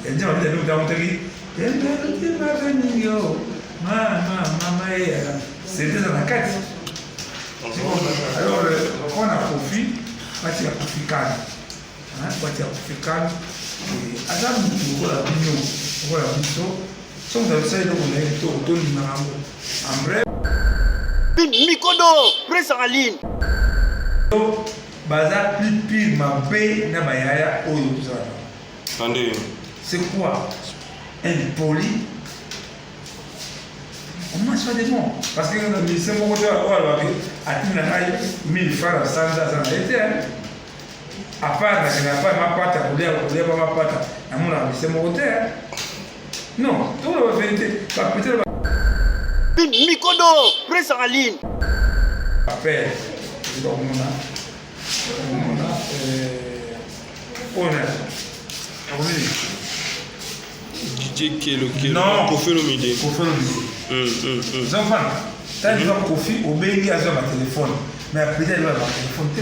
Ya nzembo Mabita nde moto akutaki yo mama mama ye sete eza na kati. Alors mpona Kofi, batika Kofi calme, batika Kofi calme. Aza motu lokola bino, lokola biso. Soki moto asali eloko na ye kitoko, tolingaka yango. En bref, Mikodo, prince en ligne. Baza plus pire mabe na bayaya oyo tozala. Na ndenge C'est quoi impoli? On mange pas des bons, parce que na musicien moko te oyo alobaki atinda ngai 1000 francs na sanza, aza na ye te. À part nakende, à part mapata, kolia kolia ba mapata, namonaka musicien moko te. Non, tokoloba vérité, bapetele. Mikodo, prince en ligne. Bapere komona komona oyo na akomini. DJ Kelo Kelo. Non. Kofi Olomide. Kofi Olomide. Ozofana tali va Kofi obengi, azwa batelefone, mais apeti aliba batelefone te.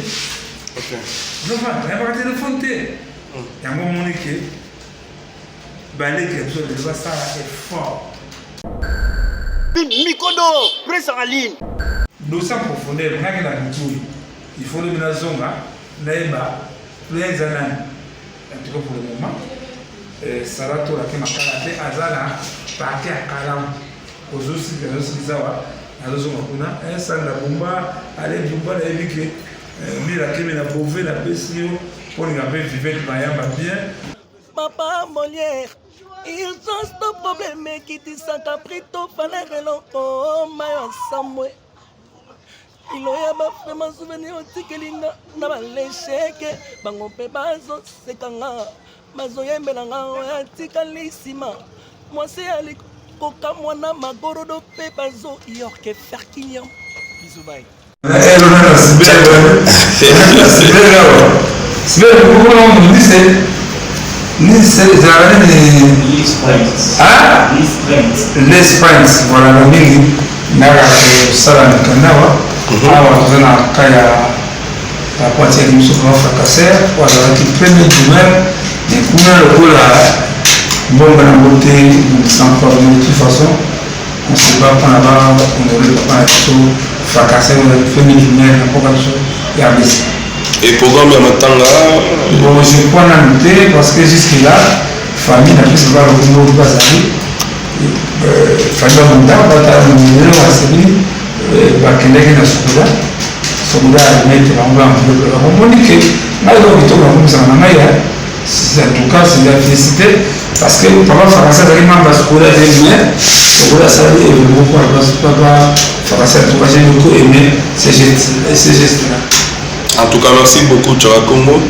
Ozofana ayambaka telefone te. Yango omoni ke baleki ya biso lelo basala effort. Mikodo, prince en ligne. Dossier en profondeur ngaki na butu oyo, il faut lobi nazonga nayeba plein eza nani. En tout cas, pour le moment, Sara Tolake Makala te, aza na parquet ya Kalamu, ozosilisa awa, nazozonga kuna. Sandra Bumba, ale Bumba, nayebi ke Mira Kemi na bove napesi yo mpolinga mpe Vivete Mayamba bien. Papa Molière, urgence to problème ekitisaka prix to valeur eloko mayo samwe kilo ya bafrema souvenir otikeli nga na balesheke bango mpe bazoseka nga, bazoyembela nga oyo atikali nsima mwasi ya kokamwa na magorodo mpe bazoyorke ferkiniam. Bisous, bye. Elo na sibele, sibele awa, sibele kokona nise nise ezalaka nini? Les Prince, voilà. Na mingi naka kosala mikanda awa. Awa toza na ka ya papa atiaki biso papa Fracasser oyo azalaki premier drummer, mais kuna lokola mbongo nango te sans problème. De toute façon, on se bat mpona bahonorer papa na biso Fracasser oyo azalaki premier drummer na mboka biso ya RDC. Et programme ya matanga? Bon, je crois nanu te, parce que jusque là famille na biso balokombo bazali famille babunda batala lelo basebili bakendaki na Sokoda. Sokoda alimete bango baenveloppe bango. Omoni ke ngai eloko kitoko nakomisaka na ngai, en tout cas, c'est la félicité, parce que papa Fracasser azalaki membre ya Sokoda te, mais Sokoda asali événement mpo papa Fracasser. En tout cas, j'ai beaucoup aimé ces gestes là. En tout cas, merci beaucoup, Tchaka Congo.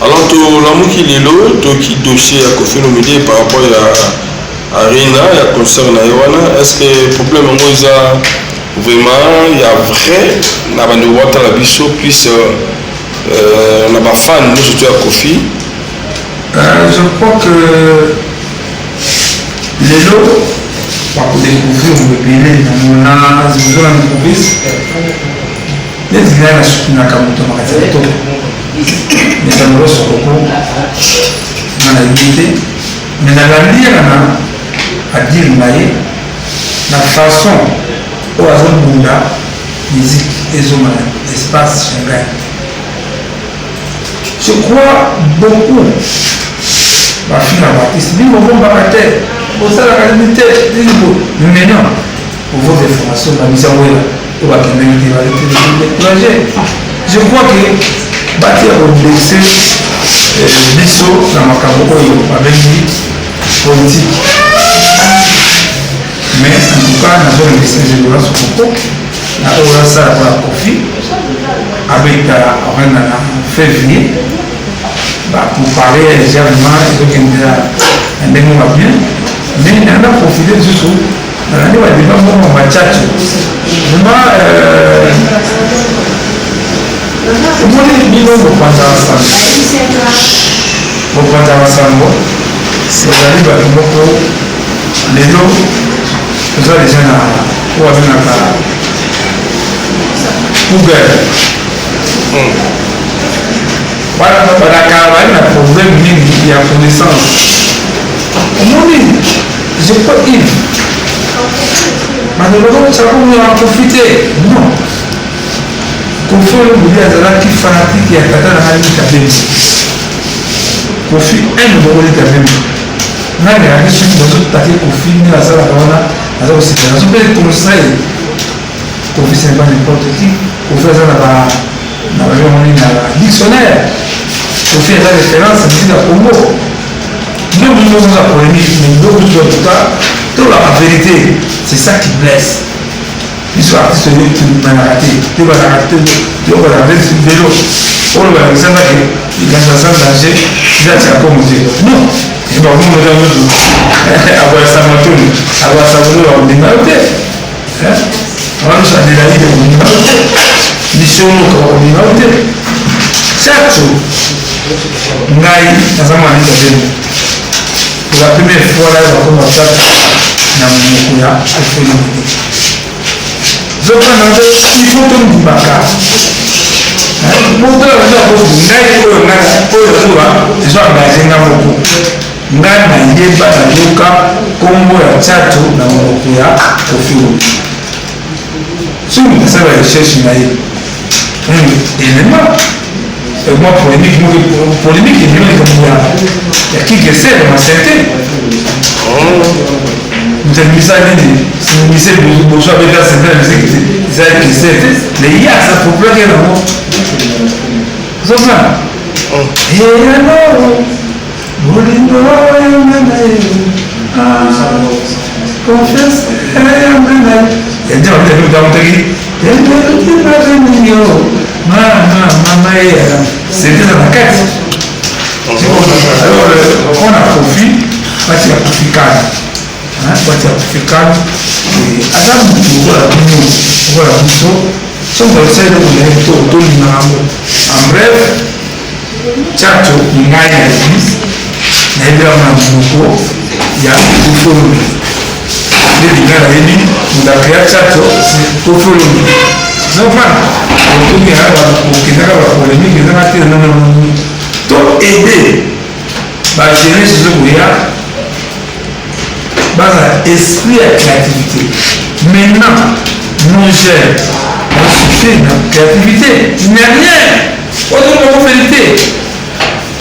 Alors tolamuki lelo, toki dossier ya Kofi Olomide par rapport ya Arena ya concert na ye wana. Est ce que problème yango eza vraiment ya vrai na bandeko batala biso, plus na bafan nyonso to ya Kofi? Je crois que lelo bakodécouvrir ebele na liboso na entreprise neti ngai nasukinaka moto makati ya kitoko mesango sokoko nga nayebi te, mais nalandi yaka na adire na ye na façon oyo azobunda musique ezonga na espace Schengen. Je crois beaucoup bafinga baartiste bino bobombaka te, bosalaka nini te, nini bo. Mais non, pour votre information, bamisa wela oyo bakendaki te, bazali découragé. Je crois que batia koblesse biso na makambo oyo babengi politique. Mais en tout cas, nazolekisa Laurent Sokoko na oyo asala mpona Kofi abeta Arena na février. Bapourparler déjà vraiment ezokende na ndenge moko bien, mais nanga profite lisusu nalandi badébat moko bachacho. Vraiment, omoni bino bopanzaka sango, bopanzaka sango, ezali bato moko. Lelo toza deja na oyo babengaka Google. Balaka bali na problème mingi ya connaissance. Omoni, je crois Yves bato bakotisaka ya Kofi te. Non, Kofi Olomide azalaki fanatique ya tata na ngai Lita Bembo. Kofi un moko Lita Bembo, ngai nayaki soki bazotake Kofi nde asalaka wana, aza kosepela, azopele conseil. Kofi, ce n'est pas n'importe qui. Kofi aza na ba na ba na ba dictionnaire. Kofi aza référence musique ya Congo. Nde moto oza polémique, mais biloko mosusu, en tout cas tolobaka vérité, c'est ça qui blesse biso artiste. Oyo tomanaka te, tobalaka te, toyokolaka te. Lelo oyo balakisangaki likanisa sans danger eza tia kongo te. Non, bakomoza motu akoyasa matoni, akoyasa moto, bakondima yo te. Wana Adelaide bakondima yo te, misomoka bakondima yo te. Chacho, ngai naza mwana Nita. Pour la première fois là, bakoma Chacho na monoko ya Koffi Olomide. Zokana, il faut tondimaka moto ngai oyo, ngai oyo oyo ezo engage nga moko. Ngai nayeba, nayoka nkombo ya Tchacho na monoko ya Koffi Olomide. Soki moto asala recherche na ye, élément mwa polémique moko, polémique ebima, likambo ya kikesere masente, moto abimisa nini, mise boso abeta sente na musique te, eza ya kesere te, mais ye aza populaire nango. Ozomona eyano bolingo yanga na ye, confiance yanga na ye, nde babita yo mama mama ye, c'était na kati. Alors mpona Kofi, batika Kofi kana, batika Kofi kana. Aza motu lokola bino, lokola biso. Soki osali eloko na ye, to tolingaka yango. En bref, Tchacho, ngai nayebi, nayebi yango na monoko ya Koffi Olomide. Nde ngai nayebi moto acréa Tchacho, Koffi Olomide. Ozofana okendaka bapolémique ezanga te. Nononono, to aide bajeunesse ezokoya, baza esprit ya créativité. Maintenant nos jeunes basouffrir na créativité. Il n'y a rien ozo vérité,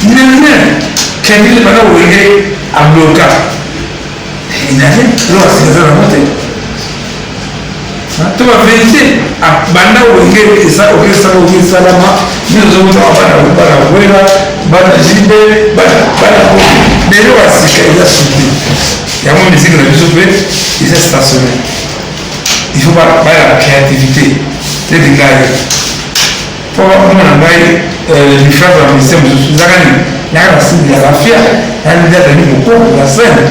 il n'y a rien. Créativité bana Wenge abloka, il n'y a rien. Eloko asika eza nango te. To bavérité, banda Wenge okesaka, okesalama biso ozokotaka bana, bana Wera, bana Jibe, bana lelo basika eza suki yango. Musique na biso mpe eza stationné. Il faut baya créativité neti ngai, mpo bamona ngai différence ya musicien mosusu ezaka nini? Yaka na style ya rafia, yandazali mokoko na scène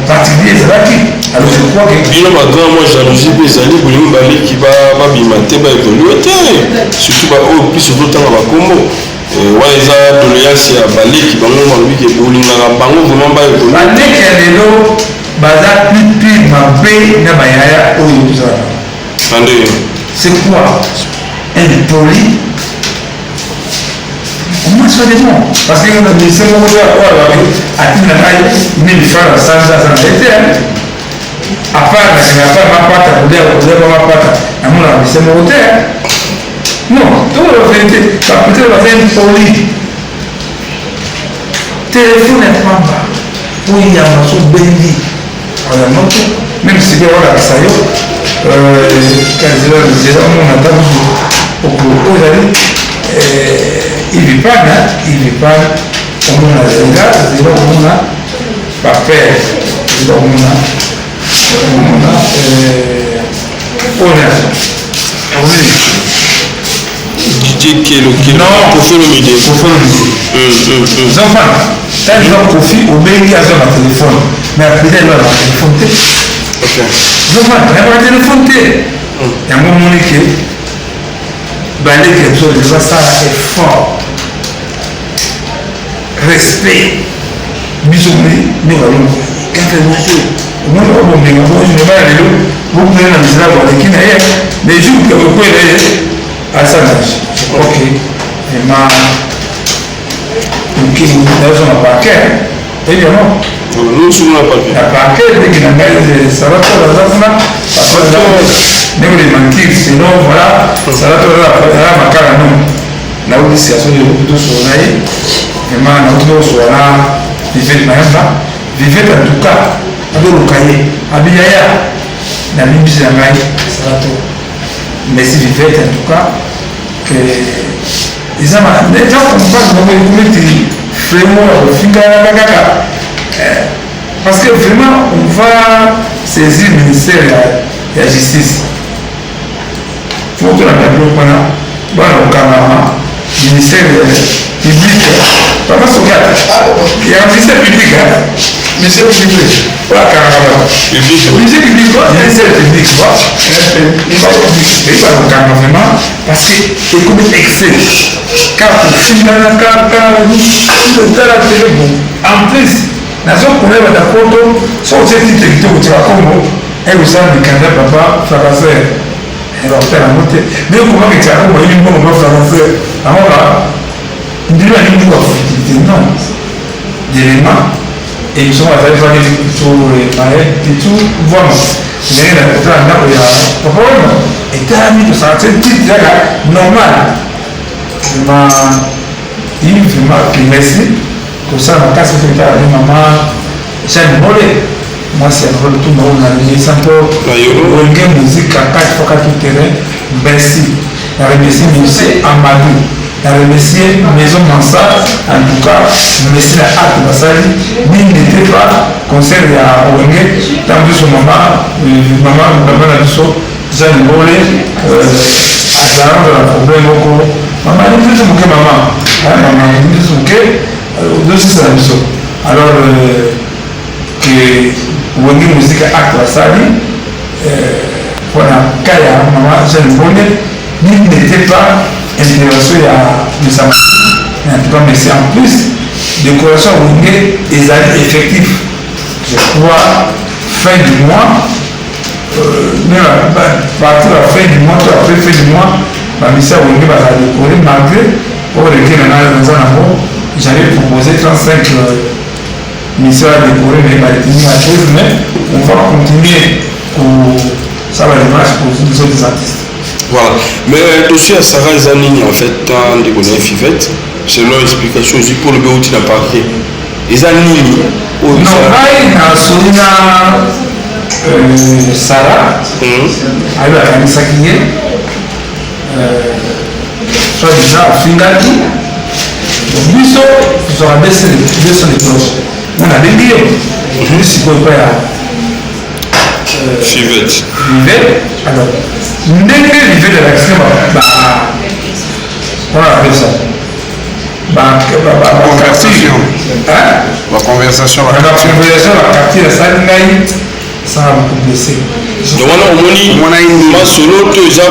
particulier ezalaki. Alors je crois que Bino bagrand, mwa jalousie mpe ezali. Bolingi baleki babima te, baévolue te, surtout baoyo plus ozotanga bakombo wana. Eza doléance ya baleki bango, balobi ke bolingaka bango vraiment baévolue. Baleki ya lelo baza plus pire mabe na bayaya oyo tozalaka. Na ndenge? C'est quoi, impoli? Au moins soit des bons, parce que na musicien moko oyo alobaki atinda ngai 1000 francs na sanza, aza na ye te. À part na singa, à part mapata, kolia kolia ba mapata, namonaka musicien moko te. Non, tokoloba vérité, peut-être baza impoli. Telefone ya pamba oyamba, so obengi oyamba te. Même sikoyo olakisa yo nzela, nzela omona ata kutu oyo ezali ivipana, ivipana, omona nzela, nzela omona bapere, nzela omona, omona oyo nyonso. DJ Kelo Kelo? Non. Koffi Olomide. Koffi Olomide. Ozofana ntango eza Kofi, obengi, azwa batelefone, mais apeda eza batelefone te. Ozofana ayabaka telefone te. Yango omoni ke baleki ya biso lelo basala effort, respect. Biso moni nde kaka bonjour, omoni obomenga bonjour. Bana lelo bokutana na nzela, baleki na ye, mais jour okwela ye asala, je crois que vraiment okei nazonga parker, évidemment. Na parquet ndenge na ngai Sarato aza kuna, ndenge le mentir, sinon voilà, Sarato aza makala. Non, nauti situation de tosolo na ye vraiment, nauti kosola na Vivete Mayamba. Vivete, en tout cas azoluka ye, abiyaya na limbisi na ngai Sarato. Merci Vivete, en tout cas que eza eza comprendre moko ekomi ti vraiment ya kofingana kaka, parce que vraiment on va saisir ministère ya justice. Faut tolanda biloko wana, bana kokangama, ministère public, papa Sokata ya ministère public, ministère public oyo akangaka bato, ministère public, ministère public eyeba kokanga vraiment, parce que ekomi excès kaka kofingana kaka totala tele. Bon, en plus nazokoyeba poto soki otie titre kitoko tika kombo ekosala mikanda, papa Fracasseur bakotala yango te. Mais okomaka etiaka kombo yebi mbongo pa Fracasseur yango ba ndiri balingi ba futilité non d'élément émission bazali faki to maye pitu vraiment ndenge na kotala ndako ya papa wana etalami tosala te titre kaka normal. Vraiment, il vraiment merci kosala makasi mpe etala pe mama Jeanne Mole, mwasi ya papa Lutumba oyo nalingisa mpo Wenge Musica 4 fois 4 terrain. Merci, na remercie monsieur Amadou, na remercier Maison Mansa. En tout cas merci na acte basali mingi, n'était pas concert ya Wenge ntango biso mama na biso Jeanne Mole azala na problème moko. Mama alingi biso moke, mama alingi biso moke, ozosisa na biso. Alors que Wenge Musica acte basali mpona ka ya mama Jeanne Mbone nini n'était pas intervention ya misama. En tout cas merci. En plus, décoration ya Wenge ezali effectif, je crois fin du mois, même partir la fin du mois to après fin du mois, bamisi ya Wenge bazala décoré. Malgré oyo reke na ngai naza nango, j'avais proposé 35 mission à décorer, mais baretenir la chose. Mais on va continuer kosala démarche pour les autres artistes. Voilà, mais dossier ya Sarah eza nini en fait? Ta ndeko na ye Fivette, selon explication ozwi mpo lobi outi na parquet, eza nini oyo? Non, ngai nasoli na Sarah, ayebi akanisaki ye soit disant afingaki biso, tozwaka deux sons de cloche. Nga nabengi ye ozwi sikoyo epai ya Fivette. Vivette. Alors ndenge Vivette alakisi ba, on appelle ça Conversation. Baconversation. Baconversation, baquartier asali ngai sanga beaucoup blessé. Donc wana omoni masolo to eza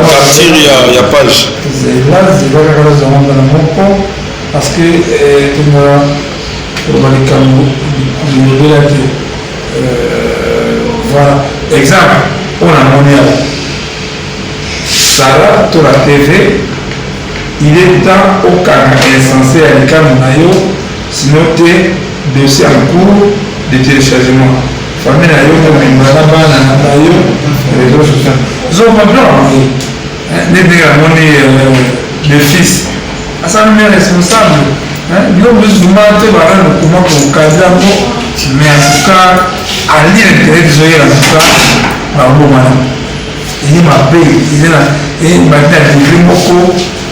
capture ya page? Zela, zela kaka, nazonga mbala moko, parce que tongaka koloba likambo lobela te. Voilà, exemple oyo namoni awa: Sara to la TV, il est temps okanga insensé ya likambo na yo, sinon te dossier en cours de téléchargement, famille na yo mobimba na bana na yo, réseau social zoma biloko yango. Nde ndenge namoni le fils asala me responsable biloko mosusu ma te bana lokoma kokaza yango. Mais en tout cas ali intérêt ezoyela, en tout cas babomana eye mabe eza bati na degré moko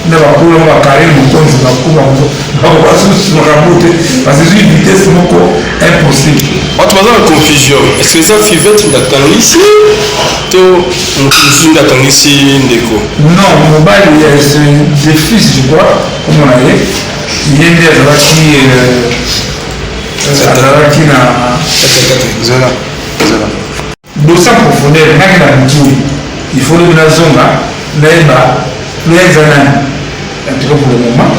na bakolo bakare mokonzi bakobasusu makambo te, parce que ezwi vitesse moko impossible. Bato baza na confusion: est ce que eza Fivete nde atangisi to moto mosusu nde atangisi ndeko? Non, mobali de fils, je crois, komona ye, ye nde azalaki na Zela, zela. Dossier en profondeur ngaki na butu, il faut lobi nazonga nayeba loya eza nani. En tout cas pour le moment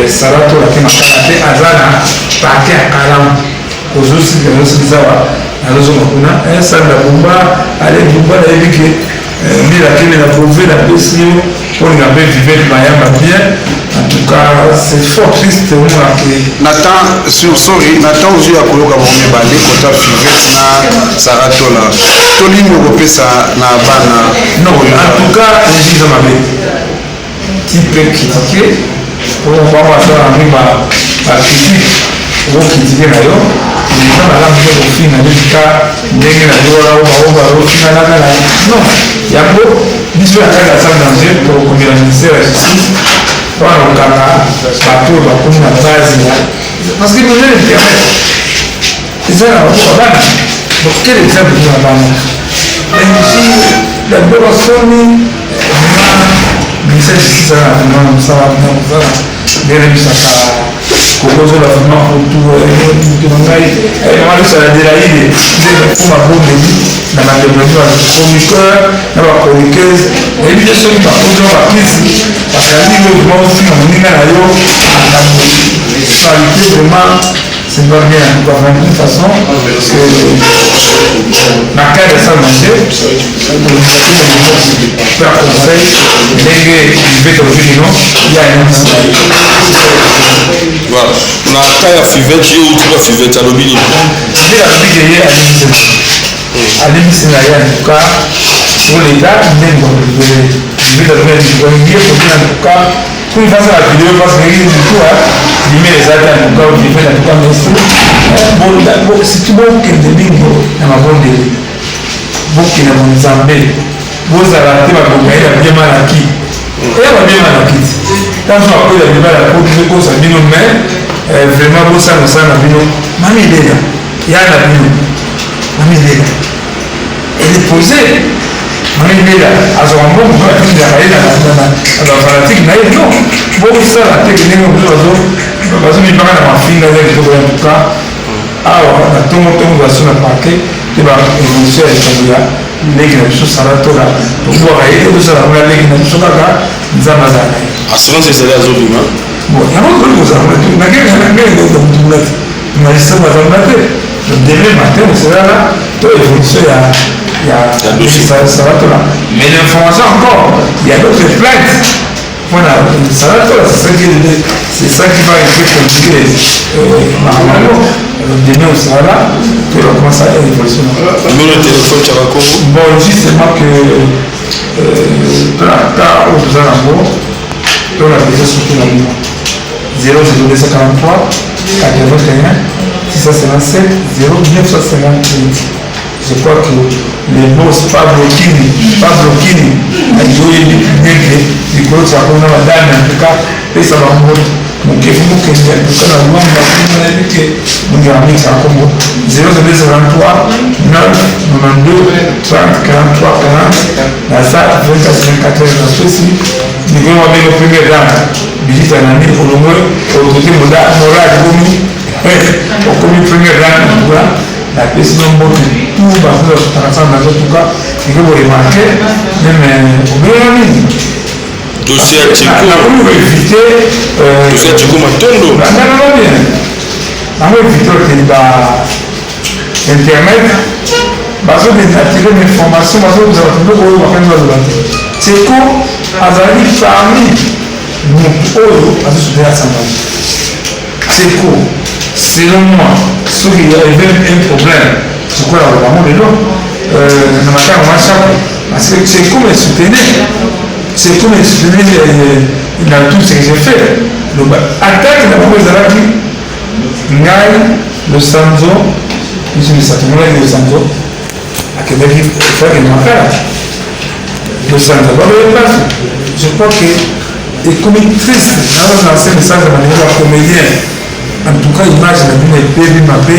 Sara tolaki makala te, aza na parquet ya Kalamu. Ozosilisa awa, nazozonga kuna sanda bumba ale bumba, nayebi ke milakele na prouve napesi yo. Olinga mpe Vivette Mayamba bien. En tout cas, c'est fort triste omona ke Nathan sur sorry Nathan ozwi ya koyoka bango mibale kota Fivette na Sarah Tola tolingi okopesa na bana. Non, en tout cas, régime eza mabe. Tu peux critiquer, okokwama asala na ba ba critique, okocritiquer na yo, mais eza malamu te kofinga neti ka ndenge na yo wana oyo bango bazofinganaka na non. Yango biso ya kaka sans danger tokokomela ministère ya justice mpona kokanga bato oyo bakomi na base ya parce que modèle internet eza na bato bana. Donc quel exemple na bana MC d'abord soni vraiment ministère ya justice aza na vraiment mosala na mosala ndenge nayebisaka kokozola vraiment kotu moto na ngai mama lusala Adelaide nde po mabondeli na bandeko na biso bachroniqueur na bachroniqueuse. Nayebi te soki bakozi na bakisi bazali oyo vraiment ofinga moninga na yo makambo salite, vraiment c'est pas bien. En tout cas, de toute façon, na cadre ya sans danger mpe ya conseil ndenge Fivette alobi lino ye ayebisi na ye. Voilà, na cas ya Fivette, ye outi ba Fivette alobi nini? Nde alobi ke ye alimbisi, alimbisi na ye. En tout cas, pour l'état ndenge bakolibele Fivette alobi ye kote. En tout cas, pour face à la vidéo, parce que du coup lumière eza te. En tout cas, Fivette, en tout cas merci. Surtout bokende mingi na mabondeli, bokende bonzambe, bozala te bakonga ye na bien malaki eya babien malaki ti ntanso akoya libala po tokosa bino. Mais vraiment bosala mosala na bino. Mami Lela ya na bino, mami Lela, elle est posée. Mami Lela azwaka mbongo mpo atindelaka ye na bafanatike na ye. Non, bosala te ndenge mosusu bazomibaka na mafinga. Eza kitoko. Ya tuka awa na ntongo ntongo baso na parquet te ba évolution ya likambo ya leki na biso Sara Tola. Tobwaka ye te, tosala yango na leki na biso kaka. Nzambe azala na ye. Assurance ezali, azobima. Bon, yango tokoli kozala nakenge mutukula te, magistrat bazalaka te. Demain matin on sera là to évolution ya Sara Tola. Mais l'information encore, il y a d'autres plaintes. Voilà, Sara Tola, c'est ça qui va un peu compliquer normalement. Demain on sera là to comment ça évolution. Numéro de téléphone, Chaka Congo. Bon, justement que tolaka oyo toza nango, tolaka surtout na bino 00243 81 657 0958. Je crois que le boss Pablo Kini, Pablo Kini ayoyebi ndenge likolo tiako na madame. En tout cas, pesa bango mokefu mokende. En tout cas, na lwamba kuna nayebi ke mongela mingi ya Congo 0073 9 92 30 43 40. Naza 24 24 heures na Swesi mikolo mabengo première dame Bijita nani olongwe autorité morale komi okomi première dame. En tout cas, napesi no mbote tout bato basutaka nsango nazo. En tout cas, iko boremarquer même obenga mingi. Dossier ya Tcheko. Nakomi koéviter. Dossier ya Tcheko Matondo. Nangana bien nango éviter okende ba internet bazodénaturer information, bazozala biloko oyo bakangi baloba te. Tcheko azali parmi motu oyo azosoutenir assemblée. Tcheko, selon moi, soki il y avait un problème, je crois na bango lelo na matango machako, parce que Tcheko me soutenait, Tcheko me soutenait dans tout ce que j'ai fait. Donc attaque na bango ezalaki ngai Losanzo, biso misato. Monaki Losanzo akendaki efakende makala, Losanzo baboye mpasi. Je crois que ekomi triste naza lancer message ya bandeko bacomédien. En tout cas, image na bino ebebi mabe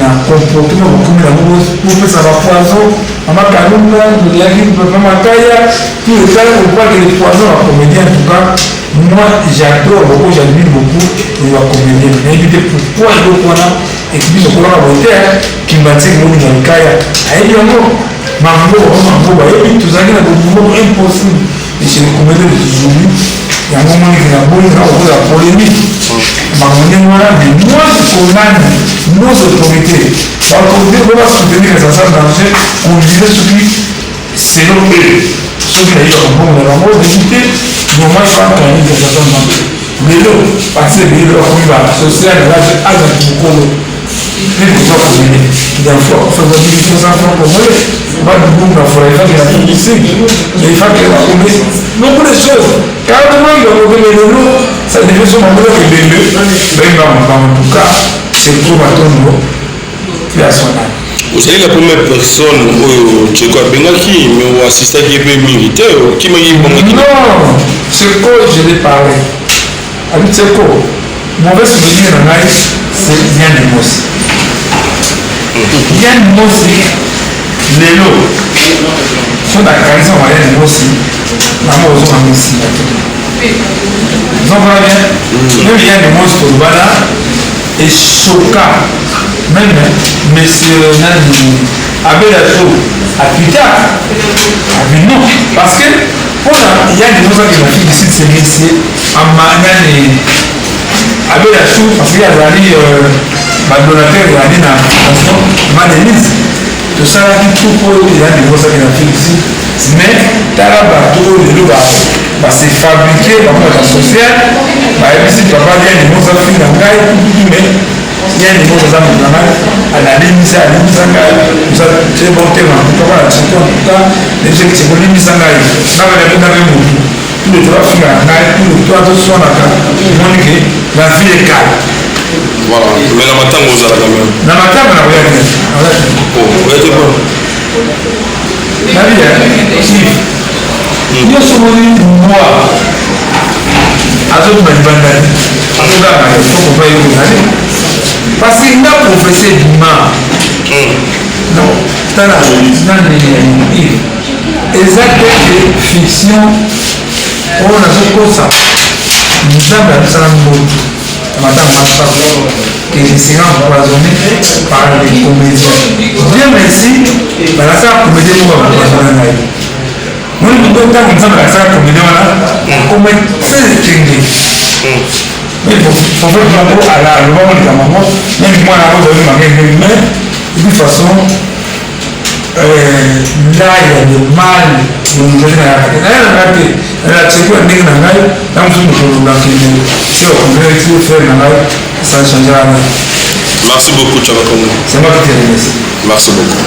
na comportement bokomi nango, bopesa bapoison. Mama Kalunga toliaki, papa Makaya, tout le temps okwaki les poisons bacomédien. En tout cas, moi j'adore beaucoup, j'admire beaucoup les bacomédien. Nayebi te pourquoi eloko wana ekibi lokolaka boye te. Kimbanseke moninga likaya ayebi yango, mango mango bayebi tozalaki na bolingo impossible. Et chez les comédiens de Zulu yango moniki na boni na kokoza polémique makambo ndenge wana. Mais moi je condamne nos autorités, baautorité po basoutenir eza sans danger, conduire soki selon eux. Soki nayebaka mbongo na bango nayebi te, normal bakanga intervention nzambe. Lelo basi ebele bakomi ba social age age ya mokolo mpe kozwa komele d'enfant faza 1500 francs congolais badubunga fora ifaki na publicité ifaki bakomi beaucoup de choses carrément bakomi lelo ça devient so bango ebembe bayemba makambo en tout cas c'est trop matondo. Ozali la première personne oyo Tcheko abengaki mais o assistaki ye mpe mingi te, okimaki bongo. Non, Tcheko je l'ai parlé. Abi Tcheko, mauvais souvenir na ngai c'est Yann Mosi. Yann Mosi lelo so nakanisa ma Yann Mosi nango ozonga ngo nsima te. Ozomona bien? Même Yann Mosi tolobana echoka meme monsieur nani abela to apita abi non parce que mpona ya liboso akende Afrique du Sud c'est monsieur ama nani abela to parce que azali euh, badonateur ezali na fondation Madelise tosalaki tout mpo ya liboso akende Afrique du Sud mais tala bato oyo lelo base fabriquer bango bato social bayebisi papa ya liboso afinga ngai kututu mais ya liboso aza moto na ngai alalimbisa alimbisa ngai oza très bon terme en tout cas wana tsiko en tout cas nayebisaki tsiko limbisa ngai nabana mpe motu tout le temps afingaka ngai tout le temps toswanaka omoni ke la vie est calme. Voilà, mais na matanga ozalaka même. Na matanga nakoya te. Oya te mpo nabi chief nyonso omoni mbwa azobima libanda te azoganga te fo kopa ye kozali parce que nga professeur bima non tala nani eza te ke fiction oyo nazokosa nzambe apesaka mboto matanga masako que je serai empoisonné par les comédiens. Dieu merci, balasaka comédien moko baempoisonne ngai. Moni moto ntango nzambe alasaka comédien wana akoma très ekenge. Mais prophète moko alobaka likambo yango, meme mwana yango ozali mangenge, mais de toute façon Euh, là il y a de mal bonzali na yaka te naya na ngai te nalakisaki ya ndenge na ngai na mosusu mokolo nakende si okomprendre ti frère na ngai ça changera rien. Merci beaucoup, Tchaka Congo. C'est moi qui te remercie. Merci beaucoup.